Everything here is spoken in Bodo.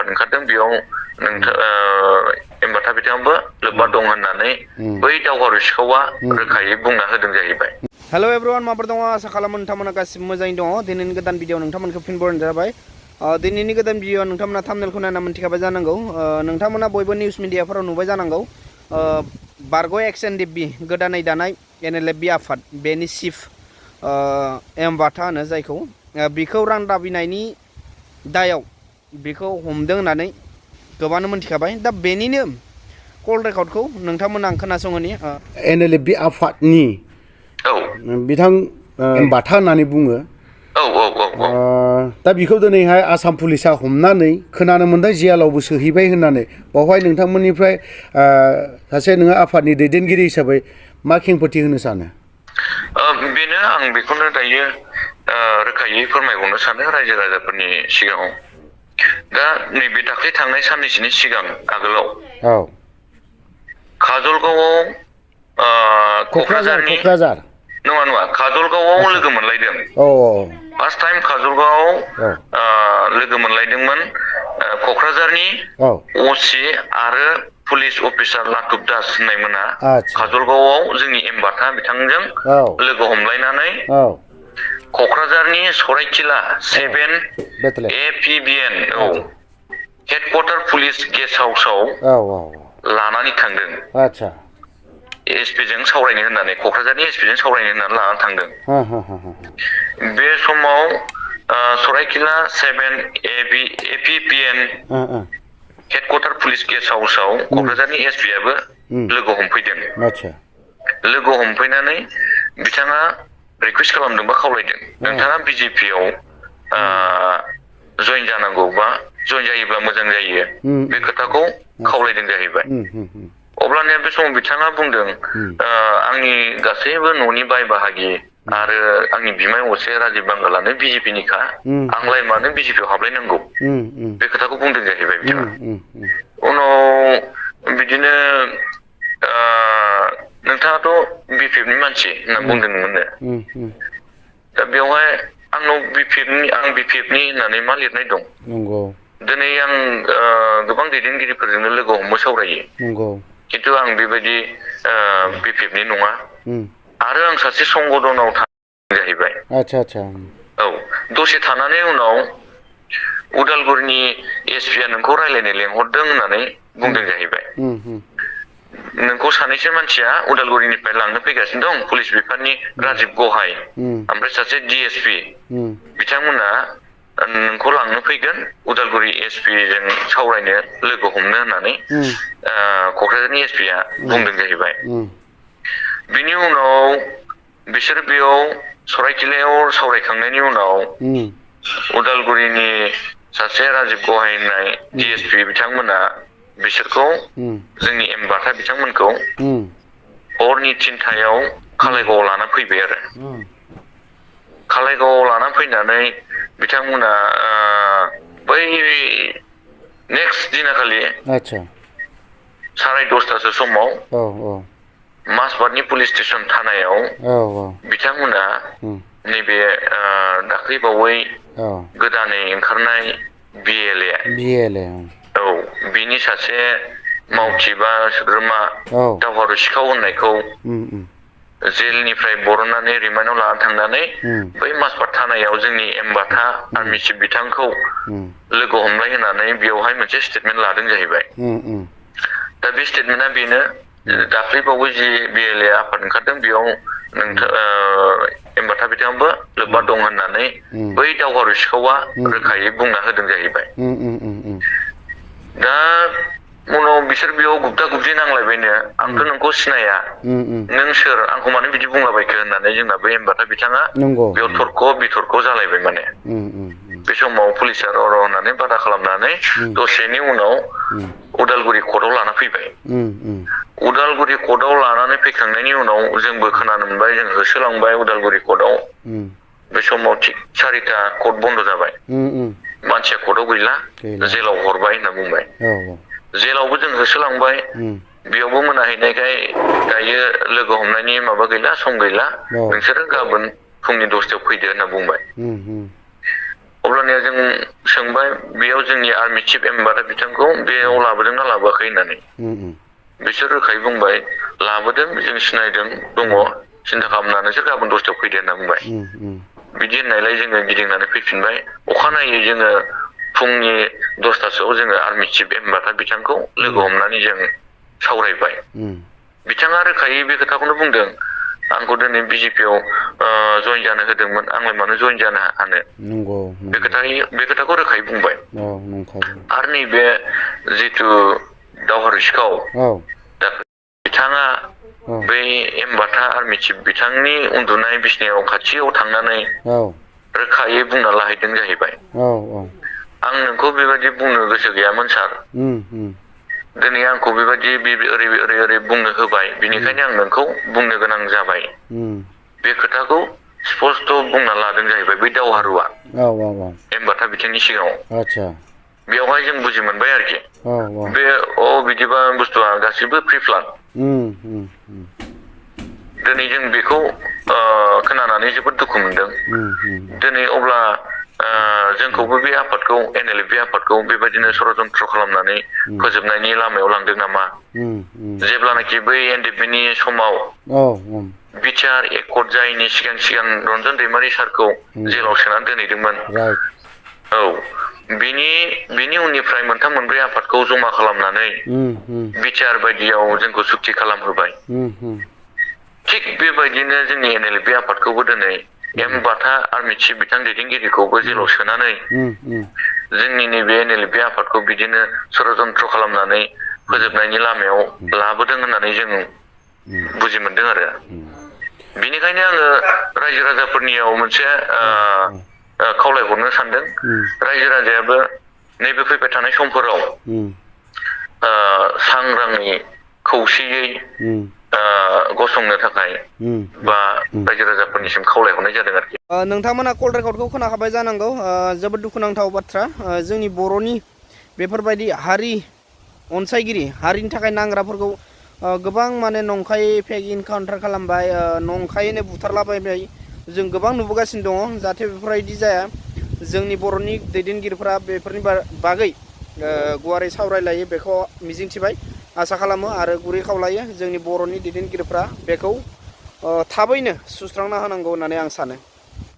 आफाद ओंखारदों बेयाव एम्बाथा बिथाङाबो लोब्बा दं होननानै बै दावहारु सिखावा रोखायै बुंना होदों जाहैबाय। हेलो एवरीवन माबोरै दङ आसा खालामो नोंथांमोना गासिबो मोजाङै दङ। दिनैनि गोदान भिडिअ नोंथांमोनखौ फिन बरायनाय जाबाय। दिनैनि गोदान भिडिअ नोंथांमोना थाम्बनेलखौ नायना मोनथिखाबाय जानांगौ। नोंथांमोना बयबो निउस मिडियाफोराव नुबाय जानांगौ। बारग' एक्स-एन-डि-एफ-बि गोदानै दानाय एन-एल-एफ-बि आफाद बेनि चिफ एम्बाथा होनो जायखौ बिखौ रां दाबिनायनि दायाव बिखौ हमदों होननानै गोबाङानो मोनथिखाबाय। दा बेनिनो कल रेकर्डखौ नोंथांमोना आं खोनासंहोनि। एन-एल-एफ-बि आफादनि बिथां एम्बाथा होननानै बुङो। दा बिखौ दिनैहाय आसाम पुलिसा हमनानै खोनानो मोनदों जेलावबो सोहैबाय होननानै। बावहाय नोंथांमोननिफ्राय सासे नोङो आफादनि दैदेनगिरि हिसाबै मा खेंफोरथि होनो सानो? बेनो आं बेखौनो दायो रोखायै फोरमायबावनो सानो रायजो राजाफोरनि सिगाङाव। दा नैबे दाख्लै थांनाय साननैसोनि सिगां आगोलाव काजलगावआव क'क्राझारनि नङा काजलगावआव लोगो मोनलायदों। फार्स्ट टाइम काजलगावआव लोगो मोनलायदोंमोन क'क्राझारनि अ.सि आरो पुलिस अफिसार लाटुब दास होननाय मोना काजलगावआव जोंनि एम्बाथा बिथांजों लोगो हमलायनानै क'क्राझारनि सराइखिला 7 APBN हेडक्वार्टार पुलिस गेस्ट हाउसाव लानानै थांदों। एसपि जों सावरायनो होननानै क'क्राझारनि एसपि जों सावरायनो होननानै लानानै थांदों। बे समाव सराइखिला 7 APBN हेडक्वार्टार पुलिस गेस्ट हाउसाव क'क्राझारनि एसपि आबो लोगो हमफैदों। लोगो हमफैनानै बिथाङा रिकुवेस्ट खालामदों बा खावलायदों नोंथाङा बिजेपि आव जयेन जानांगौ बा जयेन जायोब्ला मोजां जायो बे खोथाखौ खावलायदों जाहैबाय। अब्लानिया बे समाव बिथाङा बुंदों आंनि गासैबो न'नि बाय बाहागि आरो आंनि बिमाय असे राजिब बांगालानो बिजेपिनिखा आंलाय मानो बिजेपिआव हाबलायनांगौ बे खोथाखौ बुंदों जाहैबाय बिथाङा। उनाव बिदिनो नोंथाङाथ' बिपिएफनि मानसि होनना बुंदोंमोननो। दा बेवहाय आंनाव आं बिपिएफनि होननानै मा लिरनाय दं? दिनै आं गोबां दैदेनगिरिफोरजोंनो लोगो हमो सावरायो। खिन्थु आं बेबायदि बिपिएफनि नङा आरो आं सासे संगठनाव थांदों जाहैबाय। दसे थानानै उनाव उदालगुरिनि एसपिआ नोंखौ रायलायनो लेंहरदों होननानै बुंदों जाहैबाय। नोंखौ सानैसो मानसिया उदालगुरिनिफ्राय लांनो फैगासिनो दं पुलिस बिफाननि राजिब गहाय ओमफ्राय सासे डिएसपि बिथांमोना नोंखौ लांनो फैगोन उदालगुरि एसपि जों सावरायनो लोगो हमनो होननानै क'क्राझारनि एसपिआ बुंदों जाहैबाय। बिनि उनाव बिसोर बेयाव सराइखिलायाव सावरायखांनायनि उनाव उदालगुरिनि सासे राजिब गहाय होननाय डिएसपि बिथांमोना बिसोरखौ जोंनि एम्बाथा बिथांमोनखौ हरनि 3टायाव कालाइगावआव लाना फैबाय आरो। कालाइगावआव लाना फैनानै बिथांमोना बै नेक्स्ट दिनाखालि 10:30 समाव माजबाटनि पुलिस स्टेसन थानायाव बिथांमोना नैबे दाख्लैबावै गोदानै ओंखारनाय बिएलए बिनि सासे मावथि बा सोद्रोमा दावहारु सिखाव होननायखौ जेलनिफ्राय बरननानै रिमान्डआव लाना थांनानै बै माजबाट थानायाव जोंनि एम्बाथा आर्मि चिफ बिथांखौ लोगो हमलाय होनानै बेवहाय मोनसे स्टेटमेन्ट लादों जाहैबाय। दा बे स्टेटमेन्टआ बेनो दाख्लैबावै जि बिएलए आफाद ओंखारदों बेयाव एम्बाथा बिथाङाबो लोब्बा दं होननानै बै दावहारु सिखावा रोखायै बुंना होदों जाहैबाय। दा उनाव बिसोर बेयाव गुबदा गुबदि नांलायबायनो आंथ' नोंखौ सिनाया नों सोर आंखौ मानो बिदि बुंलाबायखो होननानै जोंना बे एम्बाथा बिथाङा बेयाव तर्क बितर्क जालायबाय माने। बे समाव पुलिसा र' होननानै बादा खालामनानै दसेनि उनाव उदालगुरि कर्टआव लाना फैबाय। उदालगुरि कर्टआव लानानै फैखांनायनि उनाव जोंबो खोनानो मोनबाय जों होसोलांबाय उदालगुरि कर्टआव। बे समाव थिग 4टा कर्ट बन्द जाबाय। मानसिया कर्टआव गैला जेलाव हरबाय होनना बुंबाय। जेलावबो जों होसोलांबाय बेयावबो मोनाहैनायखाय दायो लोगो हमनायनि माबा गैला सम गैला नोंसोरो गाबोन फुंनि 10टायाव फैदो होनना बुंबाय। अब्लानिया जों सोंबाय बेयाव जोंनि आर्मि चिफ एम्बादा बिथांखौ बेयाव लाबोदोंना लाबोआखै होननानै बिसोर रोखायै बुंबाय लाबोदों जों सिनायदों दङ सिन्था खालामना नोंसोर गाबोन 10टायाव फैदो होनना बुंबाय बिदि होननायलाय जोङो गिदिंनानै फैफिनबाय अखानायै जोङो फुंनि 10टासोआव जोङो आर्मि चिफ एम्बादा बिथांखौ लोगो हमनानै जों सावरायबाय बिथाङा रोखायै बे खोथाखौनो बुंदों आंखौ दिनै बिजेपियाव जइन जानो होदोंमोन आंलाय मानो जइन जानो हानो बे खोथाखौ रोखायै बुंबाय आरो नैबे जिथु दावहारु सिखाव बिथाङा बै एम्बादा आर्मि चिफ बिथांनि उन्दुनाय बिसनायाव खाथियाव थांनानै रोखायै बुंना लाहैदों जाहैबाय आं नोंखौ बेबायदि बुंनो गोसो गैयामोन सार दिनै आंखौ बेबायदि ओरै बुंनो होबाय बिनिखायनो आं नोंखौ बुंनो गोनां जाबाय बे खोथाखौ स्पष्ट बुंना लादों जाहैबाय बै दावहारुआ एम्बादा बिथांनि सिगाङाव बेवहाय जों बुजि मोनबाय आरोखि बे बिदिबा बुस्थुआ गासिबो प्रिप्लान दिनै जों बेखौ खोनानानै जोबोद दुखु मोनदों दिनै अब्ला जोंखौबो बे आफादखौ NLFP आफादखौ बेबायदिनो षड़यन्त्र खालामनानै फोजोबनायनि लामायाव लांदों नामा जेब्लानाखि बै NDPनि समाव बिचार एकर्ड जायैनि सिगां रन्जन दैमारि सारखौ जेलाव सोनानै दोनहैदोंमोन बिनि उननिफ्राय मोनथाम मोनब्रै आफादखौ जमा खालामनानै बिचार बायदियाव जोंखौ सुक्ति खालामहोबाय थिग बेबायदिनो जोंनि NLFP आफादखौबो दिनै एम्बादा आर्मि चिफ बिथां दैदेनगिरिखौबो जेलाव सोनानै जोंनि नैबे NLFP आफादखौ बिदिनो षड़यन्त्र खालामनानै फोजोबनायनि लामायाव लाबोदों होननानै जों बुजि मोनदों आरो बिनिखायनो आङो रायजो राजाफोरनियाव मोनसे खावलायहरनो सानदों रायजो राजायाबो नैबे फैबाय थानाय समफोराव सांग्राङै खौसेयै गसंनो थाखाय बा रायजो राजाफोरनिसिम खावलायहरनाय जादों आरोखि नोंथांमोना कल रेकर्डखौ खोनाखाबाय जानांगौ जोबोद दुखुनांथाव बाथ्रा जोंनि बर'नि बेफोरबायदि हारि अनसायगिरि हारिनि थाखाय नांग्राफोरखौ गोबां माने नंखायै फेक इनकाउन्टार खालामबाय नंखायैनो बुथारलाबायबाय जों गोबां नुबोगासिनो दङ जाहाथे बेफोरबायदि जाया जोंनि बर'नि दैदेनगिरिफोरा बेफोरनि बागै गुवारै सावरायलायो बेखौ मिजिंथिबाय आसा खालामो आरो गुरै खावलायो जोंनि बर'नि दैदेनगिरिफ्रा बेखौ थाबैनो सुस्रांना होनांगौ होननानै आं सानो